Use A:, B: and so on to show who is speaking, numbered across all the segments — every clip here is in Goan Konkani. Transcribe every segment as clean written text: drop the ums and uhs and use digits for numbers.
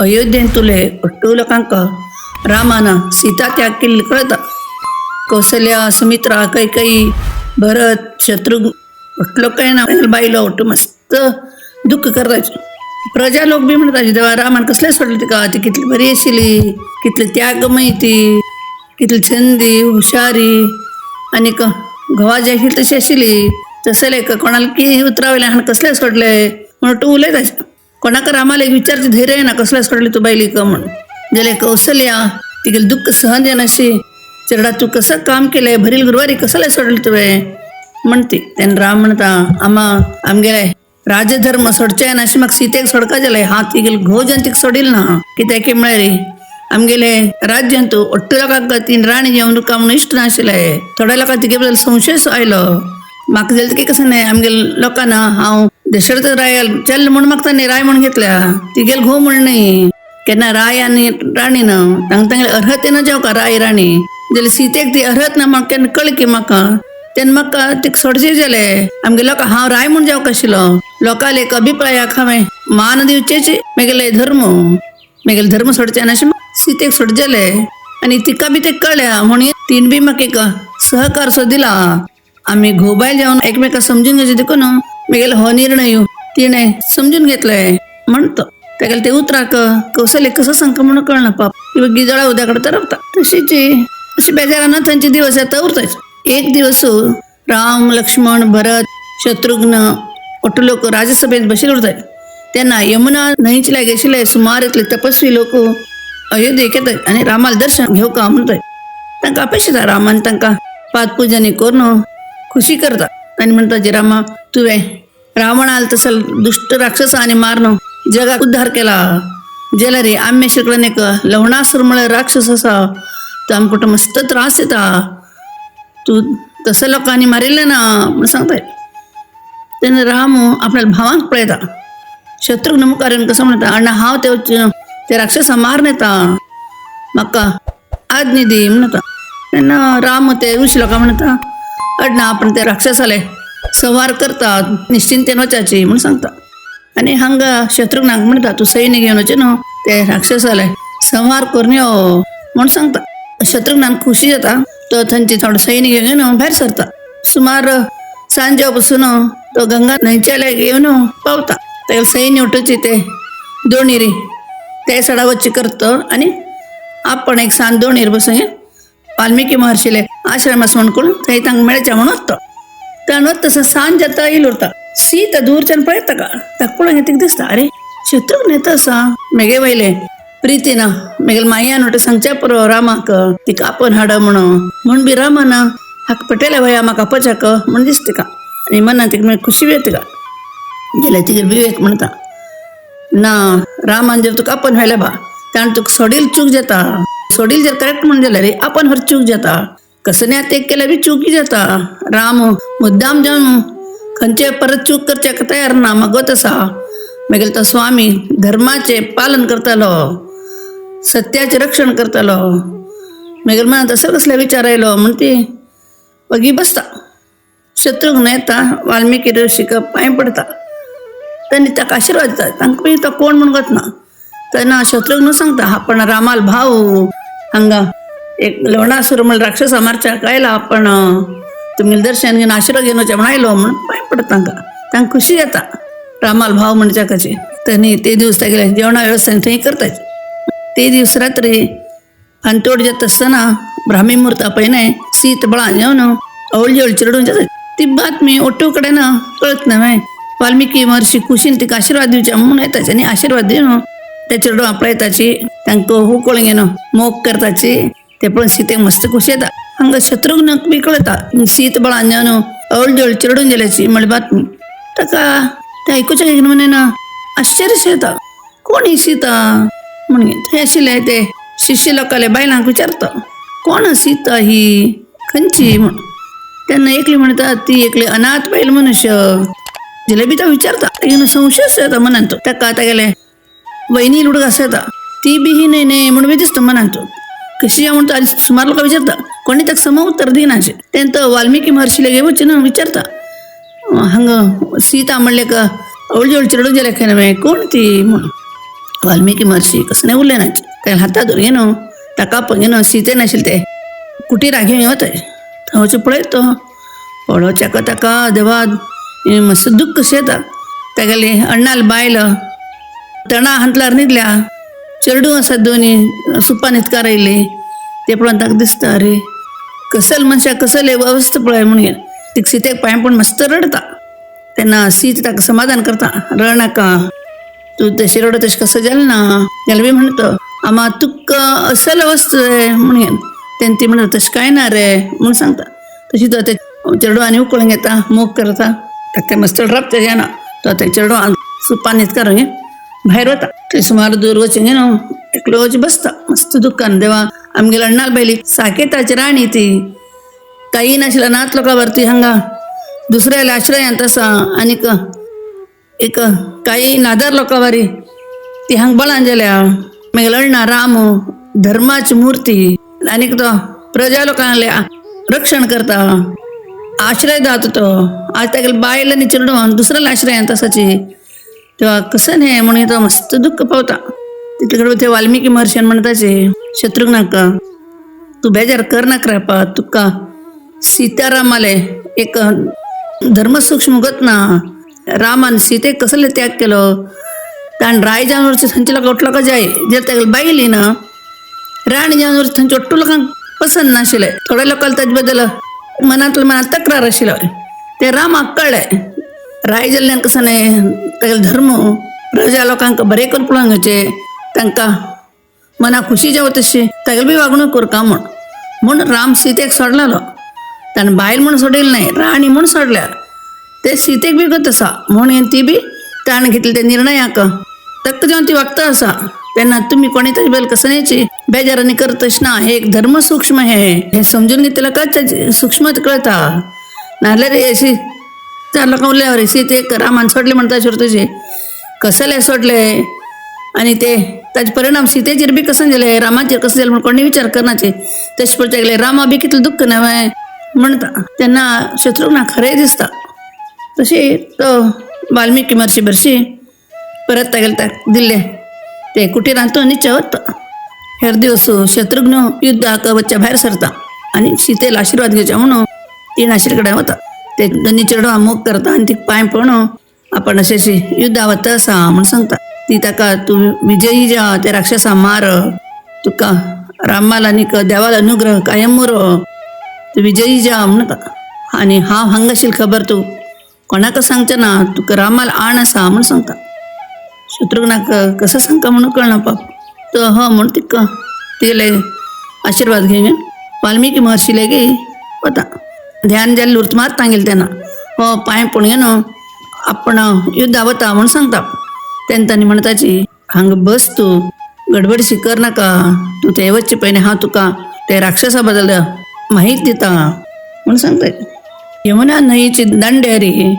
A: अयोध्येंतुले ಒಟ್ಟು लोकांक रामान सीता त्याग केल्ली कळता. कौसल्या, सुमित्रा, कैकेयी, भरत, शत्रुघ्न ಒಟ್ಟು काय ना बायलो ಒಟ್ಟು मस्त दुःख करताचे. प्रजा लोक बी म्हणताचे, देवा रामान कसले सोडले तिका, ती कितली बरी आशिल्ली, कितली त्यागमयी ती, कितली छंदी हुशारी आनीक घोवा जे आशिल्ली तशी आशिल्ली, तसले कोणाला की उतरावले हाण कसले सोडले म्हणून तूं उलयताचे. कोणाक रामाला एक विचारचे धैर्य ना कसले सोडले तू बायलीक म्हणून. जाल्यार कौसल्या तिगेले दुःख सहन जायनाशी, चेडा तूं कसं काम केलंय, भरील गुरुवारी कसले सोडले तुवें म्हणती. तेन्ना राम म्हणता, आमा आमगेले राजधर्म सोडचे नाशी म्हाका सीतेक सोडका जाले, हांव तिगेले घोव जन तिका सोडील ना. कित्याक म्हळ्यार आमगेले राज्यांत ಒಟ್ಟು लोकांक तीन राणी जेवन तुका म्हणून इश्ट नाशिल्ले, थोड्या लोकांक तिगे बद्दल संशय आयलो. म्हाका जालें की कसं नाही आमगेले लोकांना हांव दशरथ रायाल चल म्हूण म्हाका तांणी राय म्हूण घेतल्या, तिगेल घोव म्हण न्ही. केन्ना राय आनी राणी ना तांकां तांगेले अर्हतेन जेवका राय राणी जाल्यार सीतेक ती अर्हत ना म्हाका केन्ना कळ्ळें की म्हाका तेन्ना म्हाका तिका सोडचें जालें. आमगे लोकां हांव राय म्हूण जेवंक आशिल्लो, लोकांले एक अभिप्रायाक हांवें मान दिवचेच मेगेले धर्म, मेगेले धर्म सोडचे नाशें सीतेक सोडचेले. आनी तिका बी तें कळ्ळ्या म्हणून तीन बी म्हाका एक सहकार सो दिला. आमी घोव बायल जेवन एकमेकां समजून घेवचें देखून मेगेलो हो निर्णय तिणें समजून घेतलें म्हणतो. तेगेले ते उतराक कौशल्य कसं सांगता म्हणून कळना पाप, गिजळा उद्या कडे तरपता. तशीच अशी बेजारान थंयचे दिवस येता उरताचे. एक दिवस राम, लक्ष्मण, भरत, शत्रुघ्न ಒಟ್ಟು लोक राजसभेत बशिल्ले उरतात. तेन्ना यमुना न्हंयचे लागीं आशिल्ले सुमार इतले तपस्वी लोक अयोध्येक येतात आनी रामाले दर्शन घेवका म्हणटात. तांकां अपेक्षिता रामान तांकां पादपुजानी करून खुशी करता आनी म्हणटा, जे रामा तुवें रावणाल तसो दुश्ट राक्षसांनी मारून जगाक उद्धार केला, जाल्यार रे आमचे कडेन एक लवणासूर म्हळ्यार राक्षस आसा, तो आमकां मस्त त्रास दिता, तूं तसो लोकांनी मारिल्लें ना म्हूण सांगताय. तेन्ना राम आपल्या भावांक पळयता. शत्रुघ्न मुखार येवन कसो म्हणटा, अण्णा हांव ते राक्षसा मारून येता, म्हाका आज्ञा दी म्हणटा. तेन्ना राम ते ऋषी लोकां म्हणटा, अण्णा आपण ते राक्षसाले संहार करतात निश्चिंतेन वचाची म्हूण सांगता. आनी हांगा शत्रुघ्नाक म्हणटा, तूं सैन्य घेवन वचून न्हू ते राक्षसाले संहार करून यो म्हूण सांगता. शत्रुघ्नाक खुशी जाता, तो थंयचे थोडे सैन्य घेवन येवन भायर सरता. सुमार सांजे पसून तो गंगा न्हंयच्या लागीं येवन पावता. तेगेले सैन्य उठोवचे ते दोणीर ते सडा वच्चे करता आनी आपण एक सान दोणीर बसून वाल्मिकी महर्षीले आश्रम आसा म्हण करून थंय तांकां मेळचें म्हणून वता. ताण वता तसो सांज जाता येयलो उरता. सीता दूरच्यान पळयता ताका, ताका पळोवन तिका दिसता, अरे शत्रुघ्न येता आसा, मेगे वयले प्रितीन मेगेले मायान म्हणटा सांगच्या पुरो रामाक तिका आपोवन हाड म्हणून, म्हूण बी रामान हाका पटयल्या वया म्हाका आपोवच्याक म्हूण दिसता तिका. आनी मनान तिका मागीर खुशी बी येता तिका. जाल्यार तिगेलो विवेक म्हणटा, ना रामान जर तुका आपोवन व्हेलें बा ताणें तुका सोडील चूक जाता, सोडील जर करेक्ट म्हण जाल्यार आपोवन व्हर चूक जाता, कसं नाही ते केल्यार बी चूकी जाता. राम मुद्दाम जावन खंयचे परत चूक करच्याक तयार ना, मगत आसा मागीर तो स्वामी धर्माचें पालन करतालो, सत्याचें रक्षण करतालो. मागीर मनांत तसो कसले विचार आयलो म्हण ती वगी बसता. शत्रुघ्न येता वाल्मिकी ऋषीक पांय पडता, तांणी ताका आशिर्वाद दिता. तांकां बी तो कोण म्हूण वतना तेन्ना शत्रुघ्न सांगता, आपण रामाल भाऊ हांगा एक लवणासूर म्हळ्यार राक्षसा मारच्याक आयला, आपण तुमगेलें दर्शन घेवन आशिर्वाद घेवन वचचें म्हूण आयलो म्हूण पांय पडटा तांकां. तांकां खुशी जाता रामाल भाव म्हणच्याकाची. तांणी ते दिवस तागेले जेवणा वेवस्था थंय करताच. ते दिवस रात्री फांतोड जाता आसतना ब्राह्मी मुहूर्ता पयलें सीत बळान येवन हळू हळू चिरडून जाता. ती बातमी ಒಟ್ಟು कडेन कळत ना. वाल्मिकी महर्षी खुशीन तिका आशिर्वाद दिवचे म्हणून येताची आनी आशिर्वाद दिवन ते चेडवां पळयताची, तांकां हुकळून घेवन मोग करताची. ते पळोवन सीतेक मस्त खुशी येता. हांगा शत्रुघ्नाक बी कळता सीत बळान येवन हळू हळू चिरडून गेल्याची म्हळी बातमी. ताका ते आयकुचें घेवन म्हणून आश्चर्य येता, कोण ही सीता म्हणून. थंय आशिल्ले ते शिष्य लोकांले बायलांक विचारता, कोण सीता ही खंयची म्हूण. तेन्ना एकली म्हणटा ती एकली अनाथ बायल मनुष्य. जिलेबी तो विचारता, तागेलो संशय येता मनांत. ताका तागेले वयनी लुडग आसा येता ती बी ही न्हय न्हय म्हणून बी दिसता मनांत. कशी या म्हणटा सुमार लोकां विचारता, कोणी ताका सम उत्तर दिनाशें. तेन्ना तो वाल्मिकी महर्षी लागीं वचून विचारता, हांगा सीता म्हणलें का हळू हळू चिरडून गेलें खंय न्हय कोण ती म्हूण. वाल्मिकी महर्षी कसं नाही उरले ना त्याला हाता धरून घेणं ताका पण घेणं सीते नाशिल्लें ते कुटीरा घेवन वताय थंयचे पळयत तो पळोवच्याक ताका देवा मस्त दुख्ख कशें येता. तागेले अण्णाल बायल तणा हांतलार न्हिदल्या, चेडूं आसा दोनी सुपान न्हिदकार आयिल्ली ते पळोवन ताका दिसता अरे कसल मनशाक कसले अवस्था पळय म्हणून तिका सीतेक पांय पडून मस्त रडता. तेन्ना सीत ताका समाधान करता, रड नाका तूं तशें रडत तशें कसं जालें ना जाल्यार बी म्हणटा आमा तुका असल अवस्था म्हणून. तेन्ना ती म्हणटा तशें कांय ना रे म्हणून सांगता. तशी तो ते चेडूं आनी उकळून घेता, मोग करता, ताका तें मस्त रडप जायना. तो ते चेडूं सुपान न्हिदकार भायर वता. थंय सुमार दूर वचून न्हू एकलो वच बसता मस्त दुख्खान. देवा आमगेल्या अण्णाल बायली साकेताची राणी ती काही नाशिल्ल्या नात लोकां ती हांगा दुसऱ्याल्या आश्रयांत आसा आनीक एक काही नादार लोकां वारी ती हांगा बळान जाल्या. मागीर अण्णा राम धर्माची मूर्ती आनीक तो प्रजा लोकांल्या रक्षण करता, आश्रय दात तो. आज तागेले बायल आनी चेडूं दुसऱ्याल्या आश्रयांत आसाची तेव्हा कसं न्हय म्हणून तो मस्त दुख्ख पावता. तितले कडे ते वाल्मिकी महर्षी म्हणताचे शत्रुघ्नाक तूं बेजार कर नाका रे पा, तुका सीतारामाले एक धर्मसूक्ष्म गत ना. रामान सीतेक कसले त्याग केलो ताण राय जानवरचे थंयचे लोक उठलो का जाय जे तागेले बायली ना राणी जानवर थंयचे ഒट्टू लोकांक पसंत नाशिल्लें. थोड्या लोकांक ताजे बद्दल मनांतल्या मनात तक्रार आशिल्लो. ते रामाक कळ्ळें राय जाल्ल्यान कसं न्हय तागेलो धर्म प्रजा लोकांक बरें करून पळोवंक घेवचें, तांकां मना खुशी जावं तशी तागेली बी वागणूक करता म्हूण म्हूण राम सीतेक सोडलेलो. ताणें बायल म्हूण सोडिल्लें न्हय, राणी म्हूण सोडल्या. ते सीतेक बी गत आसा म्हूण ती बी ताणें घेतले ते निर्णयाक तक्क जावन ती वागता आसा. तेन्ना तुमी कोणी ताजे बद्दल कसण्याची बेजारांनी करतश ना. हे एक धर्म सूक्ष्म हे समजून घेतल्यार कळटा, सूक्ष्म कळता. नाल्यार अशी चार लोकां उरल्यावर सीतेक रामान सोडले म्हणटा तुजे कसले सोडले आनी ते ताजे परिणाम सीतेचेर बी कसं जाले रामाचेर कसं जाले म्हूण कोणी विचार करनाचे. तशें पळोवपाक गेल्यार रामा बी कितलें दुख्ख न्हय म्हणटा. तेन्ना शत्रुघ्नाक खरें दिसता. तशी तो वाल्मिकी महर्षी बरशी परत तागेले ताका दिल्ले ते कुटिरांत तो निच्या वता. हेर दिवस शत्रुघ्न युद्धाक वचच्या भायर सरता आनी सीतेला आशिर्वाद घेवचे म्हणून ती नाशिल्ले कडेन वता. ते दोनी चेडवां मोग करता आनी तिका पांय पडून आपण अशें अशें युद्धा वता आसा म्हूण सांगता. ती ताका तूं विजयी जा, ते राक्षसा मार, तुका रामाल आनीक देवाल अनुग्रह कायम उरो, तूं विजयी जा म्हणटा. आनी हांव हांगा आशिल्ली खबर तूं कोणाक सांगचें ना, तुका रामाल आण आसा म्हूण सांगता. शत्रुघ्नाक कसं सांगता म्हणून कळना पाप. तो ह म्हूण तिका तिगेले आशिर्वाद घेवन वाल्मिकी महर्षी लेगी वता. ध्यान जाल्लें उरता मात तांगेलें तेन्ना हो पांय पडून घेवन आपण युद्धा वता म्हूण सांगता. तेन्ना तांणी म्हणटाची हांगा बस तूं, गडबडशी कर नाका, तूं थंय वचचे पयलीं हांव तुका ते राक्षसा बद्दल माहीत दिता म्हूण सांगता. यमुना न्हंयेची दांड्यारी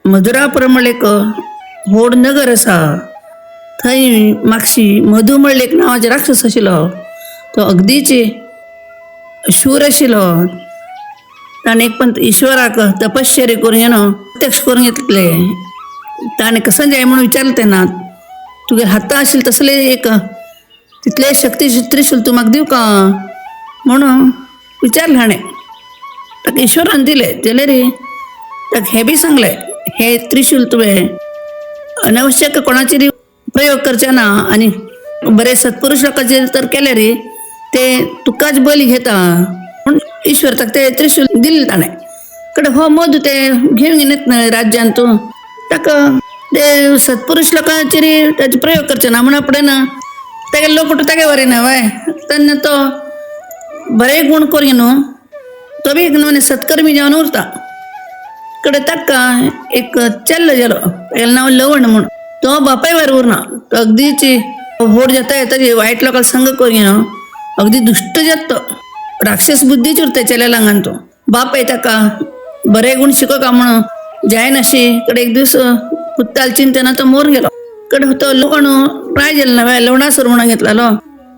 A: मधुरापुर म्हणलें एक व्हड नगर आसा. थंय मागशी मधू म्हणलें एक नांवाचो राक्षस आशिल्लो. तो अगदीच शूर आशिल्लो. ताणें एक पण ईश्वराक तपश्चर्या करून घेवन प्रत्यक्ष करून घेतले. ताणें कसं जाय म्हणून विचारलें तेन्ना तुगेले हाता आशिल्लें तसलें एक तितले शक्ती त्रिशूल तूं म्हाका दिवं का म्हणून विचारलें हाणें. ताका ईश्वरान दिलें. जाल्यार ताका हें बी सांगलें हे त्रिशूल तुवें अनावश्यक कोणाचेर प्रयोग करचे ना आनी बरे सत्पुरुष लोकांचेर तर केले रे ते तुकाच बळी घेता म्हूण ईश्वर ताका ते त्रिशूल दिलें ताणें. कडे हो मधू ते घेवन येत न्हय राज्यान तूं ताका ते सत्पुरुष लोकांचेर ताचे प्रयोग करचे ना म्हूण आपणें ना तागे लोक तागे वरी न्हय तेन्ना तो बरे गुण करून न्हू तो बी एक न्हू सत्कर्मी जावन उरता. कडे ताका एक चेल्लो जालो तागेलें नांव लवण म्हूण. तो बापाय वार उरना, तो अगदीच व्हड जाता ताजे वायट लोकांक संग करून न्हू अगदी दुश्ट जाता तो, राक्षस बुद्धीच उरता चेल्या लांगान. तो बापाय ताका बरे गुण शिको का म्हणून जायनाशी कडे एक दीस पुत्ताल चिंतना तो मोर गेलो. कडे तो लवण राय जालो ना लवणासूर म्हणून घेतलेलो.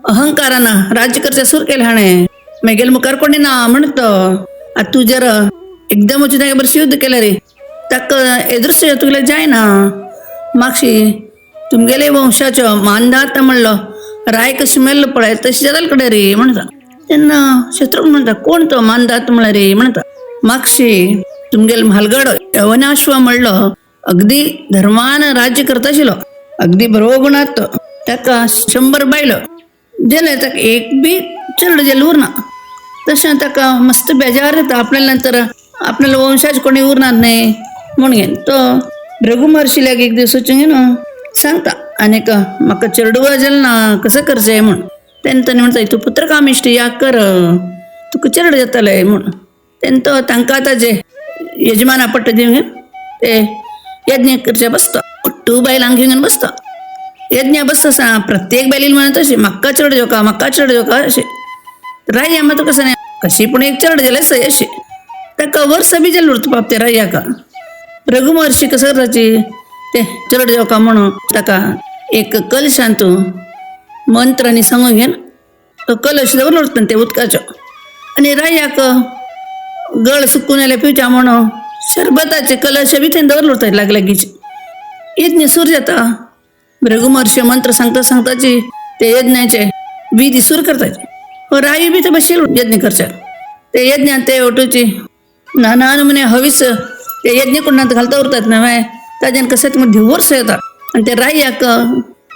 A: अहंकारान राज्य करचें सुरू केलें हाणें. मागीर मुखार कोणी ना म्हणत आतां तूं जर एकदम वचून तागे बरोबर युद्ध केलें रे ताका एदृश्य तुगेलें जायना. मागशी तुमगेले वंशाचो मानदात म्हणलो राय कशी मेल्लो पळय तशी जाताल कडे रे म्हणता. तेन्ना शत्रुघ्न म्हणटा कोण तो मानदात म्हणला रे म्हणता. मागशी तुमगेले म्हालगड यवनाश्व म्हणलो अगदी धर्मान राज्य करता आशिल्लो, अगदी बरो गुणात तो, ताका 100 बायलो जेले ताका एक बी चेडो जेल उरना. तशें ताका मस्त बेजार येता आपल्याला नंतर आपल्याला वंशाज कोणी उरणार न्हय म्हणून तो भृगु महर्षील्याक एक दीस वचून न्हू सांगता आनीक म्हाका चेडवा जेल ना कसं करचें म्हूण. तेन्ना ताणें म्हणटा तूं पुत्र कामिश्ट याग कर तुका चेडो जातलें म्हूण. तेन्ना तो तांकां ताजे यजमान पट्ट दिवन ते यज्ञ करचे बसता, ഒട്ടു बायलांक घेवन बसता. यज्ञ बसता आसतना प्रत्येक बायलेन म्हणत अशें म्हाका चेडो जेवका म्हाका चेडो जेवका अशें. राया मात कसं नाही कशी पूण एक चेडो जाल्यार सय अशें ताका वर्सां बी जालें उरता बाप ते रायाक. रघु महर्षी कसं करताची ते चेडो जेवका म्हणून ताका एक कलशांत मंत्र आनी सांगून घेवन तो कलश दवरलो उरता ते उदकाचो आनी रायाक गळ सुकून आयल्यार पिवच्या म्हणून शरबताचे कलश बी थंय दवरलो उरता लागलागीचे. यज्ञ सूर जाता. भृगु महर्षी मंत्र सांगता सांगताची ते यज्ञाचे विधी सूर करताचे. हो राय बी ते बशील यज्ञ करचे ते यज्ञात ते ओटूची नाना नमुने हवीस ते यज्ञ कुंडांत घालता उरतात न्हय ताज्यान कशें तुमी धिवर्स येता आनी ते रायाक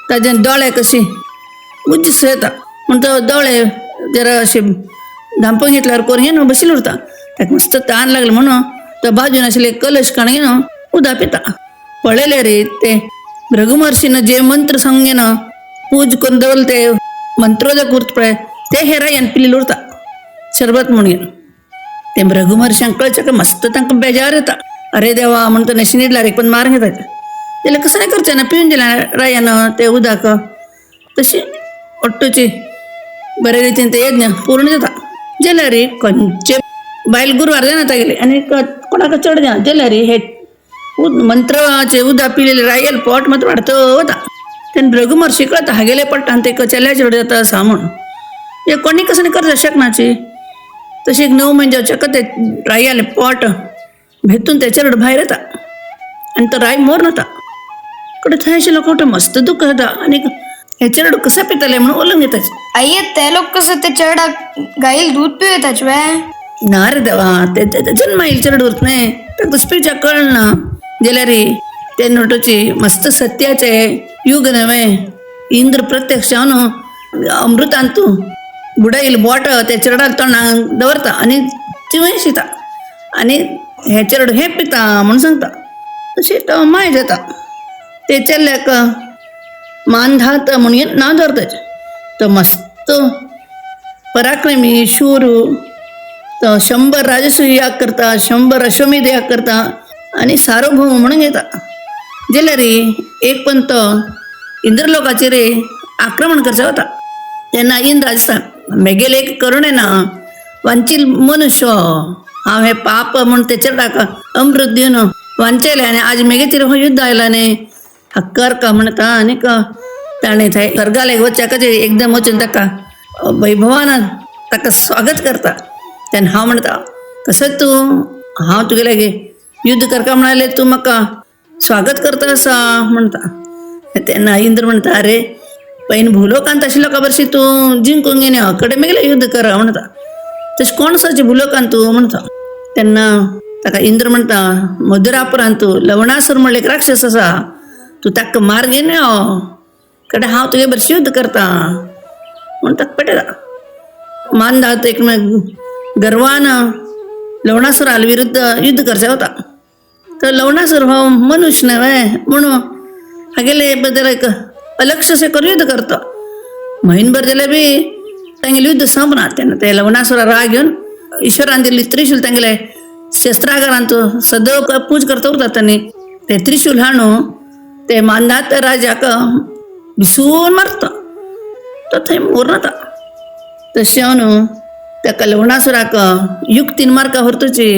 A: ताज्यान दोळे कशी उज्ज येता म्हण तो दोळे जरा अशे धांपून घेतल्यार करून घेवन बशील उरता. ताका मस्त तान लागले म्हणून तो बाजून आशिल्ले कलश काण घेवन उदक पिता. पळयले रे ते भृगु महर्षीन जे मंत्र सांगून घेवन पूज करून दवरले ते मंत्रोदक उरता पळय ते हे रायान पिलेले उरता शरबत म्हणून घेवन. ते भृगु महर्षांक कळचें का मस्त तांकां बेजार येता. अरे देवा म्हणून तो नशिनीडला रे पण मार घेता त्याला कसं नाही करचें ना पिवन दिलें रायान ते उदक. तशी ओट्टूची बरे रितीन ते यज्ञ पूर्ण जाता. जाल्यार रे खंयचे बायल गुरवार जायना तागेले आनी कोणाक चड जायना जाल्यार हे मंत्राचे उदक पिलेले रायल पोट मात्र वाडत वता. तेन्ना भृगु महर्षी कळता हागेले पडटा आनी ते चेल्या चेडो जाता आसा म्हूण. हे कोणी कसं नाही करता शकनाची. तशी एक 9 म्हयने जावचे ते रायाले पोट भेतून ते चेडो भायर येता आनी तो राय मोर नता कडे थंय आशिल्लो कोण मस्त दुःख जाता आनी हे चेडो कसं पितले म्हणून उलोवंक घेताचे.
B: आई ते लोक कसं ते चेडाक गाईल दूध पिवयताच वे?
A: ना रे देवा ते जन्मा येईल चेडो उरत न्हय ताका तशें पिवच्याक कळना. जाल्यार ते नोटोची मस्त सत्याचे युग नव्हे इंद्र प्रत्यक्ष जावन अमृतांत बुडयल बोट त्या चेरडाक तोंडाक दवरता आनी तिवूय शिता आनी हे चेरडो हें पिता म्हूण सांगता. तशें तो माय जाता. ते चेल्ल्याक मानधात म्हणून नांव दवरताचें. तो मस्त पराक्रमी शूर तो 100 राजसूय याग करता, 100 अश्वमेध याग करता आनी सार्वभौम म्हणून घेता. जाल्यार एक पण तो इंद्रलोकाचेर आक्रमण करचो वता. तेन्ना इंद्र दिसता मेगेले एक करुणे ना वांचील मनुष्य हांव हें पाप म्हूण तेचेर ताका अमृत दिवन वांचयलें आनी आज मेगेचेर हो युद्ध आयला न्ही हक्कर का म्हणटा आनीक ताणें थंय स्वर्गालय वचच्याकच एकदम वचून ताका वैभवान ताका स्वागत करता. तेन्ना हांव म्हणटा कसो तूं हांव तुगेले लागीं युद्ध करका म्हणाले तूं म्हाका स्वागत करता आसा म्हणटा. तेन्ना इंद्र म्हणटा अरे पयलीं भुलोकांत आशिल्लो खबरशी तूं जिंकून घेवन कडे मेगेलें युद्ध कर म्हणटा. तशें कोण आसा भुलोकांत तूं म्हणटा. तेन्ना ताका इंद्र म्हणटा मधुरापुरांत लवणासूर म्हणलें एक राक्षस आसा तूं ताका मार घेवन यो कडे हांव तुगे बरशी युद्ध करता म्हूण ताका पेटयता. मानधात एक गर्वान लवणासुरा विरुद्ध युद्ध करचें वता. तर लवणासूर हो मनुष्य न्हय म्हणून हागेले बद्दल एक अलक्ष अशें करून युद्ध करता. म्हयनभर जाल्यार बी तांगेलें युद्ध सोंपना. तेन्ना ते लवणासुरा राग घेवन ईश्वरान दिल्ली त्रिशूल तांगेले शस्त्रागारांत सदां पूज करता उरतात तांणी ते त्रिशूल हाणून ते मानधात राजाक भिसून मारता. तो थंय मोरता. तशें न्हू ताका लवणासुराक युक्तीन मारका व्हरतची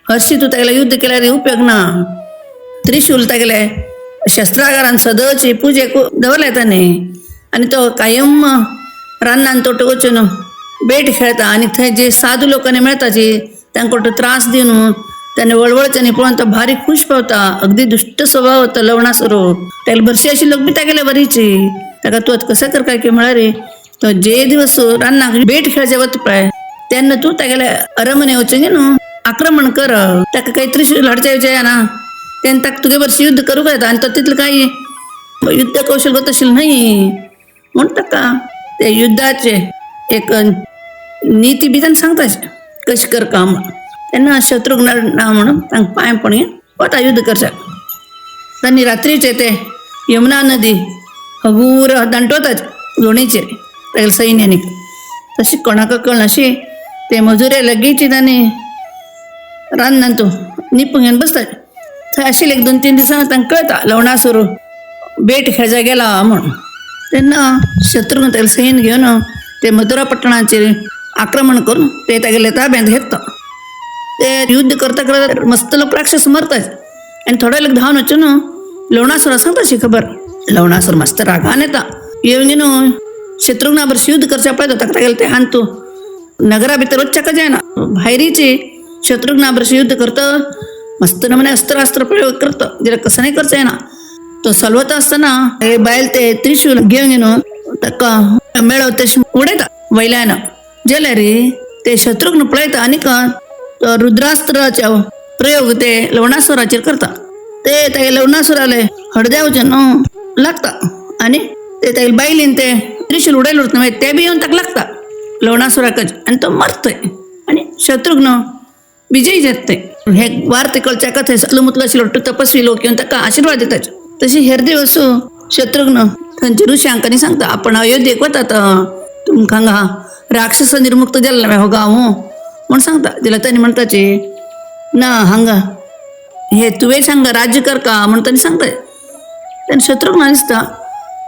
A: हरशी तूं तागेलें युद्ध केल्यार उपयोग ना. त्रिशूल तागेले शस्त्रागारान सदची पुजेक दवरले ताणें आनी तो कायम रानान तोट वचून बेट खेळता आनी थंय जे साधू लोकांनी मेळटा जी तांकां त्रास दिवन त्याने वळवळच्यानी पळोवन तो भारी खुश पावता. अगदी दुष्ट स्वभाव होता लवणासुर. त्याला बरशी अशी लोक बी तागेल्या बरीची. ताका तूं आतां कसं कर काय की म्हळ्यार रे तो जे दिवस रान्नाक बेट खेळचे वता पळय तेन्ना तूं तागेल्या अरमने वचून न्हू आक्रमण कर. ताका काही त्रिशूल हाडचे येवचे ना तेन्ना ताका तुगे बरशी युद्ध करूंक येता आनी तो तितलें काही युद्ध कौशल गत अशें न्हय म्हूण ताका ते युद्धाचे एक नीती बी तांकां सांगता कशें कर काम. तेन्ना शत्रुघ्न ना म्हणून तांकां पांय पडून वता युद्ध करच्याक. तांणी रात्रीचे ते यमुना नदी हगूर दांटवतात लोणीचेर तागेल्या सैन्यानी. तशी कोणाक कळनाशी ते मजुरे लगीच तांणी रान्नान तूं निपून घेवन बसतात. थंय आशिल्ले एक 2-3 दिसां तांकां कळटा लवणासूर बेट खेळजा गेला म्हूण. तेन्ना शत्रुघ्न तागेलें सैन्य घेवन ते मथुरा पट्टणाचेर आक्रमण करून ते तागेले ताब्यांत घेता. ते युद्ध करता करता मस्त लोक राक्षस मरतात आनी थोडे लोक धांवन वचून लवणासूरा सांगता अशी खबर. लवणासूर मस्त रागान येता येवन न्हू शत्रुघ्ना बरोबर युद्ध करच्या पळयता ताका तागेलें ते हांतू नगरा भितर वचच्याक जायना भायरीची शत्रुघ्ना बरोबर युद्ध करता मस्त नमने अस्त्र प्रयोग करता जिला कसं नाही करता येना. तो सलवता आसतना हे बायल ते त्रिशूल घेवन न्हू ताका मेळो तशें उडयता वयल्यान जाल्यार ते शत्रुघ्न पळयता आनीक तो रुद्रास्त्राचे प्रयोग ते लवणासुराचेर करता. ते तागे लवणासुराले हडद्या न्हू लागता आनी ते तागेले बायलेन ते त्रिशूल उडयलें उरता मागीर ते बी येवन ताका लागता लवणासुराकच आनी तो मरतय आनी शत्रुघ्न विजयी जाता. हे वार्ते कळच्याक थंय सतलमुतलो आशिल्लो तपस्वी लोक येवन ताका आशिर्वाद दितात. तशी हेर दिवस शत्रुघ्न थंयचे ऋषांकांनी सांगता आपण अयोध्येक वतात तुमकां हांगा राक्षस निर्मुक्त जाल्लो हो गांव म्हूण सांगता. जाल्यार तांणी म्हणटाचे ना हांगा हे तुवेंच हांगा राज्य कर का म्हूण तांणी सांगता. तेन्ना शत्रुघ्न दिसता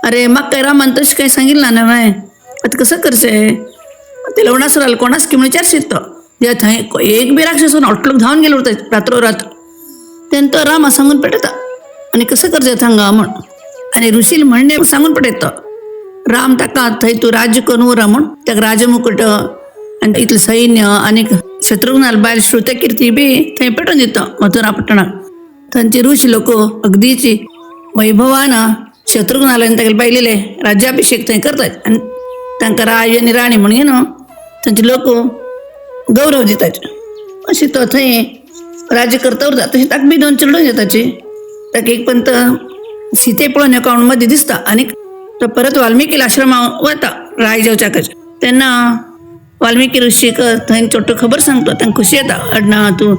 A: अरे म्हाका काय रामान तशें कांय सांगिल्लें ना हांवें आतां कसं करचें. ते लवणासुराला कोणाच की विचारशीत तो जे थंय एक बी राक्षस अटलोक धांवन गेलो उरता रात्रोरात. तेन्ना तो रामा सांगून पेटयता आनी कसं करचें हांगा म्हूण आनी ऋषील म्हणणें सांगून पडयता. राम ताका थंय तूं राज्य करून उरा म्हूण ताका राजमुकुट आनी इतलें सैन्य आनी शत्रुघ्नाल बायल श्रुतकीर्ती बी थंय पेटोवन दिता मथुरा पट्टणाक. थंयचे ऋषी लोक अगदीची वैभवान शत्रुघ्नाला आनी तागेले बायलेले राज्याभिषेक थंय करतात आनी तांकां राज आनी राणी म्हणून न्हू थंयचे लोक गौरव दितात. अशें तो थंय राज्य करता उरता. तशें ताका बी 2 चेडूं येताची. ताका एक पंत सीते पळोवन एका मदीं दिसता आनी तो परत वाल्मिकी आश्रमा वता राय जेवच्याकच. तेन्ना वाल्मिकी ऋषीक थंय चोट्टो खबर सांगता तांकां खुशी येता अडना तूं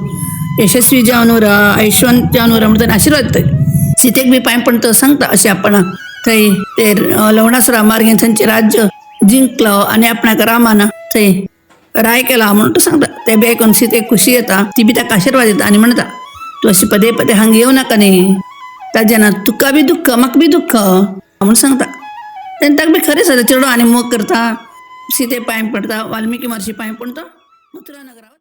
A: यशस्वी जावन उरा आयुष्यवंत जावन उरा म्हणून ताणें आशिर्वाद दिता. सीतेक बी पांय पण तो सांगता अशें आपण थंय ते लवणासुरा मार्गेन थंयचें राज्य जिंकलो आनी आपणाक रामान थंय राय केला म्हणून तो सांगता. ते बी आयकून सीतेक खुशी येता ती बी ताका आशिर्वाद दिता आनी म्हणटा तूं अशी पदे पदे हांगा येवं नाका न्ही ताजें ना तुका बी दुख्ख म्हाका बी दुख्ख म्हणून सांगता. तेन्ना ताका बी खरें जाता चेडो आनी मोग करता सीते पांय पडटा वाल्मिकी महर्षी पांय पडटा मथुरा नगरा.